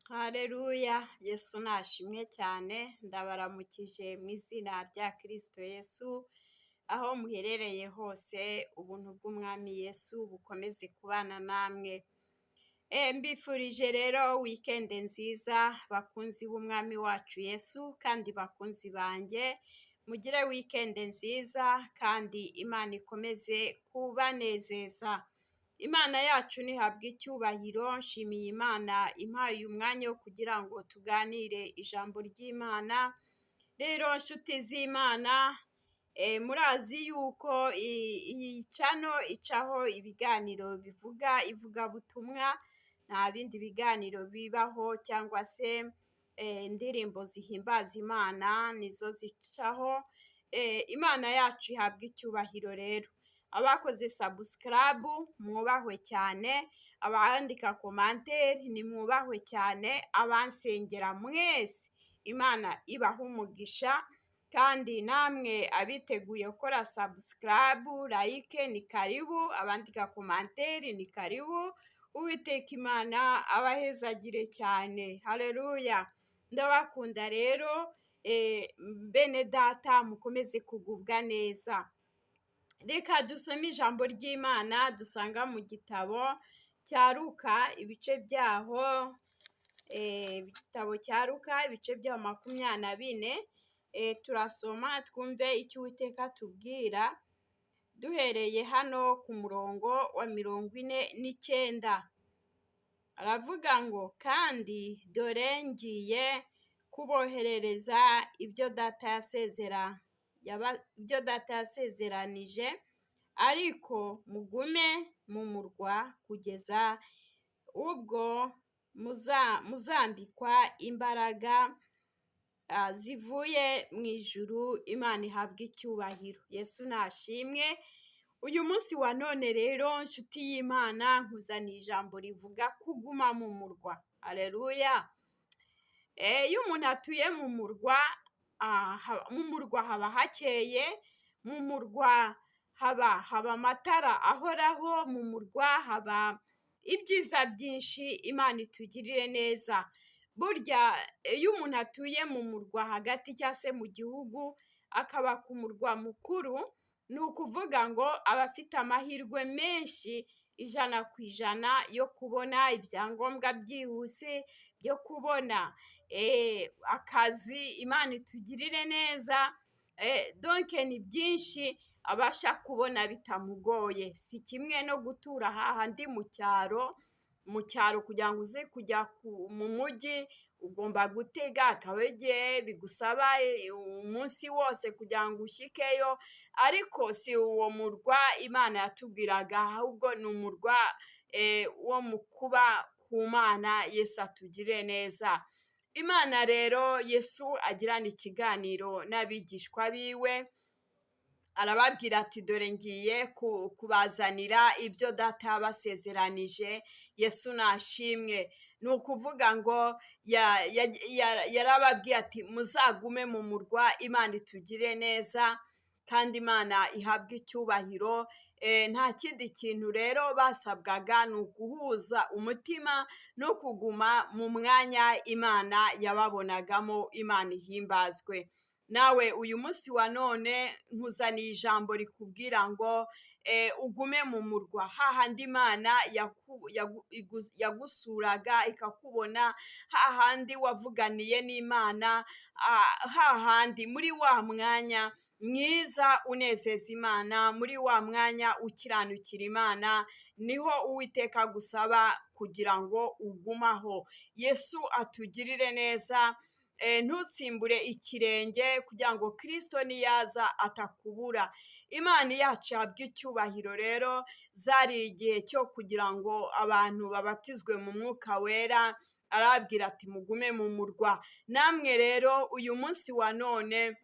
Haleluya, Yesu nashimwe cyane, ndabaramukije mu izina rya Kristo Yesu, aho muherereye hose ubuntu bw'Umwami Yesu bukomeze kubana namwe. Mbifurije rero weekend nziza bakunzi b'Umwami wacu Yesu kandi bakunzi banjye, mugire weekend nziza kandi Imana ikomeze kubanezeza. Imana yacu nihabwe icyubahiro, nshimiye Imana impaye uyu mwanya wo kugira ngo tuganire ijambo ry'Imana. Rero nshuti z'Imana, murazi yuko iyi channel icaho ibiganiro bivuga ivugabutumwa, nta bindi biganiro bibaho cyangwa se indirimbo zihimbaza Imana nizo zicaho. Imana yacu ihabwe icyubahiro rero. Abakoze subscribe mwubahwe cyane, abandika commentaire nimwubahwe cyane, abansengera mwese Imana ibahe umugisha, kandi namwe abiteguye gukora subscribe, like ni karibu, abandika commentaire ni karibu, Uwiteka Imana abahezagire cyane. Haleluya! Ndabakunda rero bene data, mukomeze kugubwa neza. Reka dusome ijambo ry'Imana dusanga mu gitabo cya Luka, ibice byaho, igitabo cya Luka ibice byaho 24, turasoma twumve icyo Uwiteka atubwira, duhereye hano ku murongo wa 49. Aravuga ngo: "Kandi dore ngiye kuboherereza ibyo data yasezeranije, ariko mugume mu murwa kugeza ubwo muzambikwa imbaraga zivuye mu ijuru." Imana ihabwe icyubahiro. Yesu nashimwe. Uyu munsi wa none rero, nshuti y'Imana, nkuzaniye ijambo rivuga kuguma mu murwa. Aleluya! Iyo umuntu atuye mu murwa, mu murwa haba hakeye, mu murwa haba amatara ahoraho, mu murwa haba ibyiza byinshi. Imana itugirire neza. Burya iyo umuntu atuye mu murwa hagati cyangwa se mu gihugu, akaba ku murwa mukuru, ni ukuvuga ngo aba afite amahirwe menshi 100% yo kubona ibyangombwa byihuse, byo kubona akazi. Imana itugirire neza. Donc ni byinshi abasha kubona bitamugoye. Si kimwe no gutura hahandi mu cyaro. Mu cyaro, kugira ngo uze kujya mu mujyi, ugomba gutega akabege, bigusaba umunsi wose kugira ngo ushyikeyo. Ariko si uwo murwa Imana yatubwiraga, ahubwo ni umurwa wo mu kuba ku Mana. Yesu atugirire neza. Imana rero, Yesu agirana ikiganiro n'abigishwa biwe, arababwira ati: "Dore ngiye kubazanira ibyo data yabasezeranije." Yesu nashimwe. Ni ukuvuga ngo yarababwiye ati: "Muzagume mu murwa." Imana itugire neza kandi Imana ihabwe icyubahiro. Nta kindi kintu rero basabwaga, ni uguhuza umutima no kuguma mu mwanya Imana yababonagamo. Imana ihimbazwe. Nawe uyu munsi wa none nkuzaniye ijambo rikubwira ngo ugume mu murwa, hahandi Imana yagusuraga ikakubona, hahandi wavuganiye n'Imana, hahandi muri wa mwanya mwiza unezeza Imana, muri wa mwanya ukiranukira Imana, niho Uwiteka agusaba kugira ngo ugumaho. Yesu atugirire neza. Ntutsimbure ikirenge kugira ngo Kirisito niyaza atakubura. Imana yacu ihabwe icyubahiro. Rero zari igihe cyo kugira ngo abantu babatizwe mu Mwuka Wera, arababwira ati: "Mugume mu murwa." Namwe rero uyu munsi wa none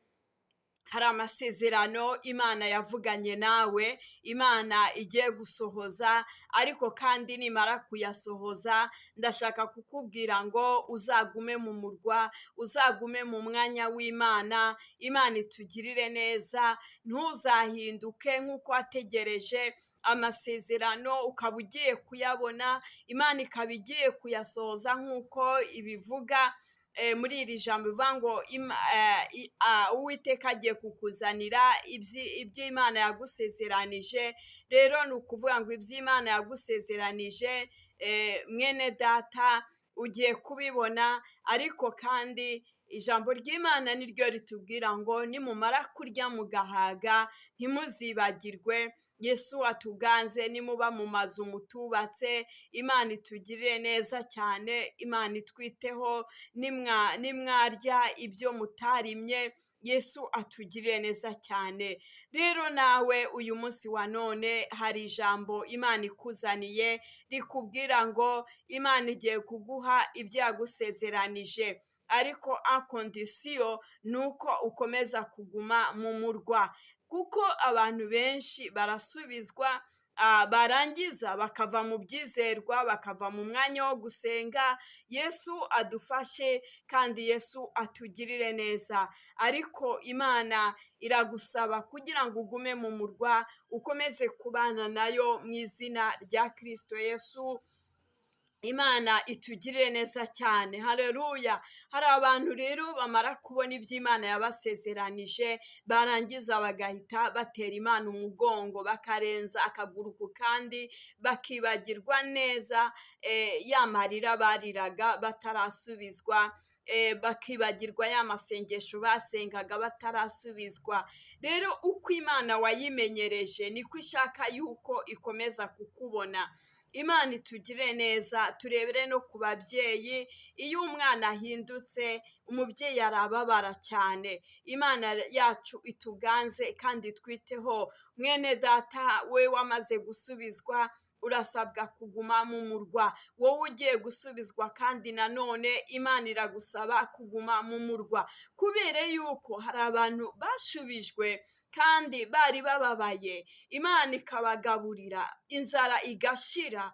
hari amasezerano Imana yavuganye nawe, Imana igiye gusohoza. Ariko kandi nimara kuyasohoza, ndashaka kukubwira ngo uzagume mu murwa, uzagume mu mwanya w'Imana. Imana itugirire neza. Ntuzahinduke nk'uko wategereje. Amasezerano ukaba ugiye kuyabona, Imana ikaba igiye kuyasohoza nk'uko ibivuga muri iri jambo ivuga ngo Uwiteka agiye kukuzanira ibyo Imana yagusezeranije. Rero ni ukuvuga ngo ibyo Imana yagusezeranije, mwene data, ugiye kubibona. Ariko kandi ijambo ry'Imana niryo ritubwira ngo nimumara kurya mugahaga ntimuzibagirwe Yesu atuganze. Nimuba mu mazu mutubatse, Imana itugirire neza cyane, Imana itwiteho. Nimwarya ibyo mutarimye, Yesu atugirire neza cyane. Rero nawe uyu munsi wa none hari ijambo Imana ikuzaniye rikubwira ngo Imana igiye kuguha ibyo yagusezeranije, ariko à condition ni uko ukomeza kuguma mu murwa, kuko abantu benshi barasubizwa, barangiza bakava mu byizerwa, bakava mu mwanya wo gusenga. Yesu adufashe kandi Yesu atugirire neza. Ariko Imana iragusaba kugira ngo ugume mu murwa, ukomeze kubana nayo mu izina rya Kirisito Yesu. Imana itugirire neza cyane, haleluya. Hari abantu rero bamara kubona ibyo Imana yabasezeranije, barangiza bagahita batera Imana umugongo, bakarenza akaguru ku kandi, bakibagirwa neza ya marira bariraga batarasubizwa, bakibagirwa ya masengesho basengaga batarasubizwa. Rero uko Imana wayimenyereje niko ishaka yuko ikomeza kukubona. Imana itugire neza. Turebere no ku babyeyi, iyo umwana ahindutse umubyeyi arababara cyane. Imana yacu ituganze kandi twiteho. Mwene data, we wamaze gusubizwa urasabwa kuguma mu murwa. Wowe ugiye gusubizwa kandi nanone Imana iragusaba kuguma mu murwa, kubera yuko hari abantu bashubijwe kandi bari bababaye, Imana ikabagaburira, inzara igashira,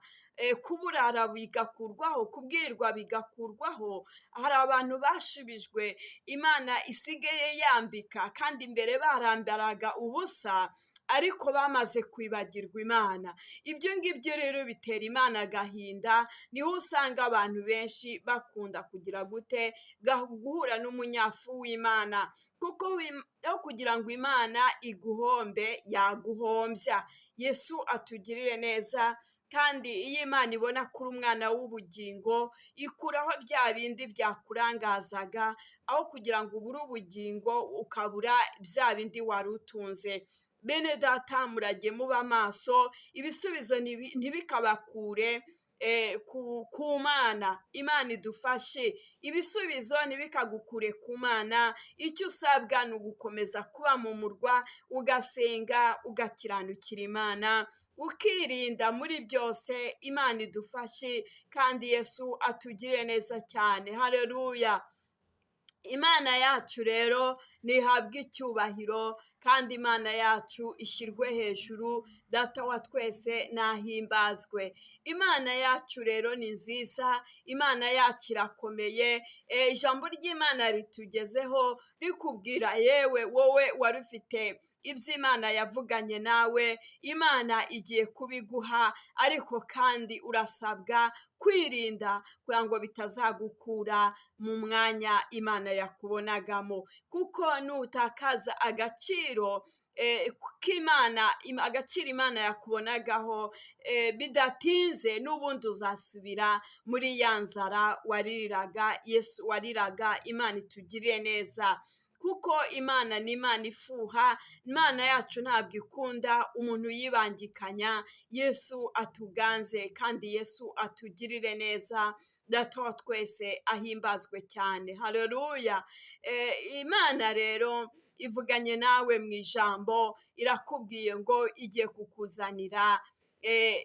kuburara bigakurwaho, kubwirwa bigakurwaho. Hari abantu bashubijwe Imana isigaye yambika, kandi mbere barambaraga ubusa, ariko bamaze kwibagirwa Imana. Ibyo ngibyo rero bitera Imana agahinda. Niho usanga abantu benshi bakunda kugira gute? Guhura n'umunyafu w'Imana, kuko aho kugira ngo Imana iguhombe yaguhombya. Yesu atugirire neza. Kandi iyo Imana ibona kuri umwana w'ubugingo, ikuraho bya bindi byakurangazaga, aho kugira ngo ubure ubugingo ukabura bya bindi wari utunze. Bene data, murajye muba maso, ibisubizo ntibikabakure ku Mana. Imana idufashe, ibisubizo ntibikagukure ku Mana. Icyo usabwa ni ugukomeza kuba mu murwa, ugasenga, ugakiranukira Imana, ukirinda muri byose. Imana idufashe kandi Yesu atugirire neza cyane, haleluya. Imana yacu rero ntihabwe icyubahiro, kandi Imana yacu ishyirwe hejuru, Data wa twese nahimbazwe. Imana yacu rero ni nziza, Imana yacu irakomeye. Ijambo ry'Imana ritugezeho rikubwira, yewe wowe wari ufite ibyo Imana yavuganye nawe, Imana igiye kubiguha, ariko kandi urasabwa kwirinda kugira ngo bitazagukura mu mwanya Imana yakubonagamo, kuko nutakaza agaciro k'Imana, agaciro Imana yakubonagaho, bidatinze n'ubundi uzasubira muri ya nzara waririraga Yesu wariraga. Imana itugirire neza, kuko Imana ni Imana ifuha. Imana yacu ntabwo ikunda umuntu yibangikanya. Yesu atuganze kandi Yesu atugirire neza, Data wa twese ahimbazwe cyane, haleluya. Imana rero ivuganye nawe mu ijambo, irakubwiye ngo igiye kukuzanira,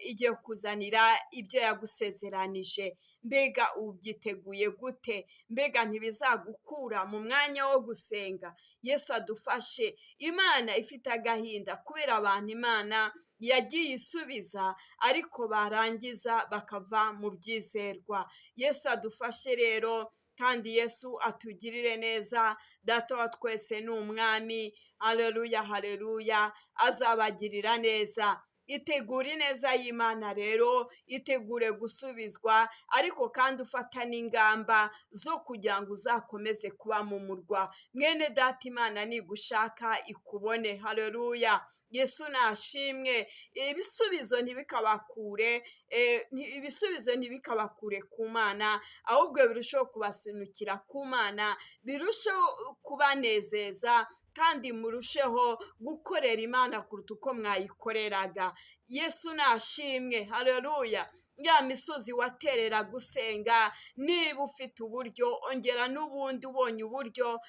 igiye kukuzanira ibyo yagusezeranije. Mbega ubyiteguye gute? Mbega ntibizagukura mu mwanya wo gusenga? Yesu adufashe. Imana ifite agahinda kubera abantu Imana yagiye isubiza, ariko barangiza bakava mu byizerwa. Yesu adufashe rero kandi Yesu atugirire neza. Data wa twese ni umwami, haleluya, haleluya, azabagirira neza. Itegure ineza y'Imana rero, itegure gusubizwa, ariko kandi ufata n'ingamba zo kugira ngo uzakomeze kuba mu murwa. Mwene data, Imana nigushaka ikubone. Haleluya, Yesu nashimwe. Ibisubizo ntibikabakure, ibisubizo ntibikabakure ku Mana, ahubwo birusheho kubasunukira ku Mana, birusheho kubanezeza, kandi murusheho gukorera Imana kuruta uko mwayikoreraga. Yesu nashimwe. Haleluya. Ya misozi waterera gusenga, niba ufite uburyo ongera n'ubundi, ubonye uburyo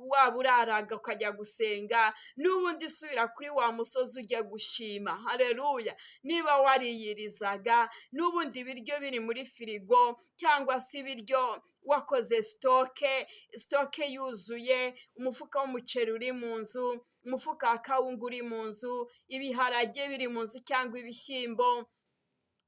waba uraraga ukajya gusenga, n'ubundi usubira kuri wa musozi ujya gushima. Haleluya. Niba wariyirizaga, n'ubundi ibiryo biri muri firigo, cyangwa se ibiryo wakoze stock yuzuye, umufuka w'umuceri uri mu nzu, umufuka wa kawunga uri mu nzu, ibiharage biri mu nzu cyangwa ibishyimbo,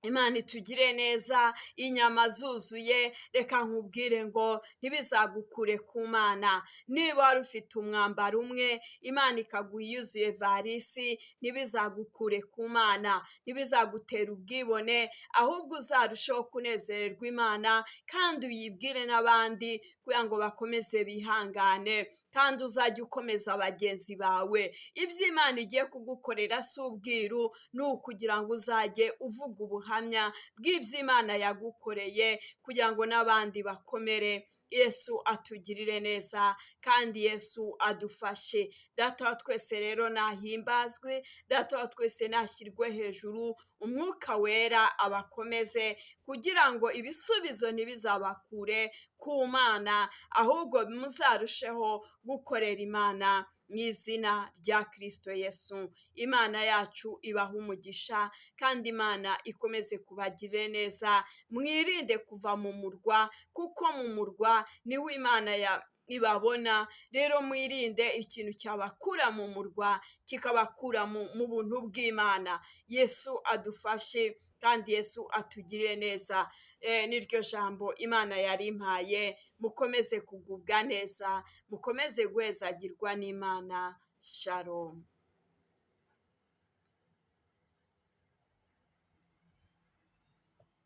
Imana itugire neza, inyama zuzuye, reka nkubwire ngo ntibizagukure ku Mana. Niba wari ufite umwambaro umwe, Imana ikaguha iyuzuye varisi, ntibizagukure ku Mana, ntibizagutera ubwibone, ahubwo uzarusheho kunezererwa Imana, kandi uyibwire n'abandi kugira ngo bakomeze bihangane, kandi uzajye ukomeza bagenzi bawe. Ibyo Imana igiye kugukorera si ubwiru, ni ukugira ngo uzajye uvuga ubuhamya bw'ibyo Imana yagukoreye, kugira ngo n'abandi bakomere. Yesu atugirire neza, kandi Yesu adufashe. Data wa twese rero nahimbazwe, Data wa twese nashyirwe hejuru, Umwuka Wera abakomeze, kugira ngo ibisubizo ntibizabakure ku Mana, ahubwo muzarusheho gukorera Imana mu izina rya Kristo Yesu. Imana yacu ibaha umugisha, kandi Imana ikomeze kubagirire neza. Mwirinde kuva mu murwa, kuko mu murwa niho Imana ibabona. Rero mwirinde ikintu cyabakura mu murwa, kikabakura mu buntu bw'Imana. Yesu adufashe, kandi Yesu atugirire neza. Niryo jambo Imana yari impaye. Mukomeze kugubwa neza, mukomeze guhezagirwa n'Imana. Shalom.